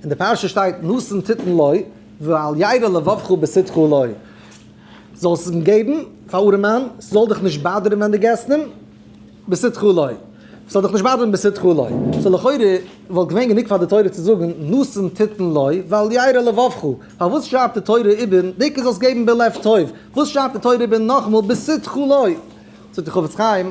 אין די פרשה שטייט נתון תתן לו ואל ירע לבבך בתתך לו, זאלסט אים געבן פאר ארעמאן, ס'זאל דיך נישט באדערן ווען דו געסט אים, בתתך לו, ס'זאל דיך נישט באדערן בתתך לו. So לכאורה וואלט געווען גענוג פאר די תורה צו זאגן נתון תתן לו ואל ירע לבבך, פארוואס שרייבט די תורה איבער דיקא זאלסט געבן בלב טוב, וואס שרייבט די תורה איבער נאכאמאל בתתך לו? זאגט די חפץ חיים,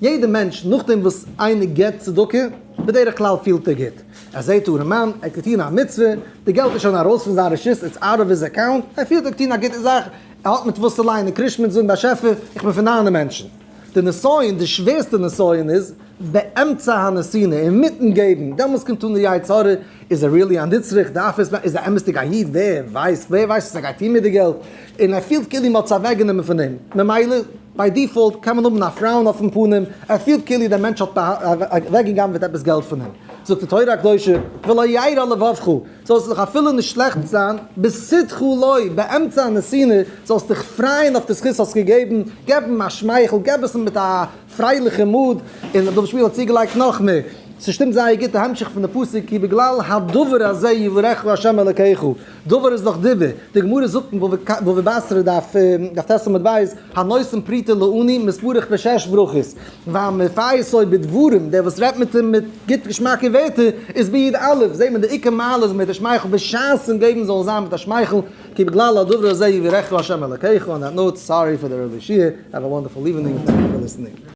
יעדע מענטש נאכדעם וואס איינער געבט צדקה, בדרך כלל פילט ער גוט, ער זעט ארעמאן, ער האט געטון א מצוה, די געלט איז שוין ארויס פון זיין רשות, it's out of his account, ער פילט ער האט געטון א גוטע זאך, ער האט מיט וואס צו ליינען קרישמע און זאגן באשעפער, איך בין פון דיינע מענטשן. די נסיון, די שווערסטע נסיון איז, באמצע הנתינה, אינמיטן געבן, דעמאלס קומט אן די יצר הרע, איז ער really א נצרך, דארף עס, איז ער אמת'דיג א איד, ווער ווייסט, ווער ווייסט וואס ער גייט טון מיט די געלט, און ער פילט כאילו מען האט עס אוועקגענומען פון אים, ממילא by default קען מען האבן א frown אויפן פנים, ער פילט כאילו דער מענטש האט אוועקגעגנב'עט עפעס געלט פון אים. זאגט די תורה הקדושה, ולא ירע לבבך, זאלסט דיך אפילו נישט שלעכט זיין, בתתך לו, באמצע הנתינה, זאלסט דיך פרייען אויף די זכות האסט געגעבן, געב אים א שמייכל, געב עס אים מיט א פרייליכע mood, און ר' דוד שפירא האט צוגעלייגט נאך מער, ס'שטימט זייער גוט די המשך פון די פסוק כי בגלל הדבר הזה יברכך ה' אלקיך, דבר איז דאך דיבור, די גמרא זאגט אין בבא בתרא דף דף ט עמוד ב', הנותן פרוטה לעני מתברך בשש ברכות, והמפייסו בדברים, דער וואס רעדט מיט אים מיט גוט געשמאקע ווערטער איז ביד א', זעט מען די עיקר מעלה איז מיט די שמייכל בשעת'ן געבן זאל זיין מיט א שמייכל, כי בגלל הדבר הזה יברכך ה' אלקיך, on that note, sorry for the early שיעור, have a wonderful evening, thank you for listening.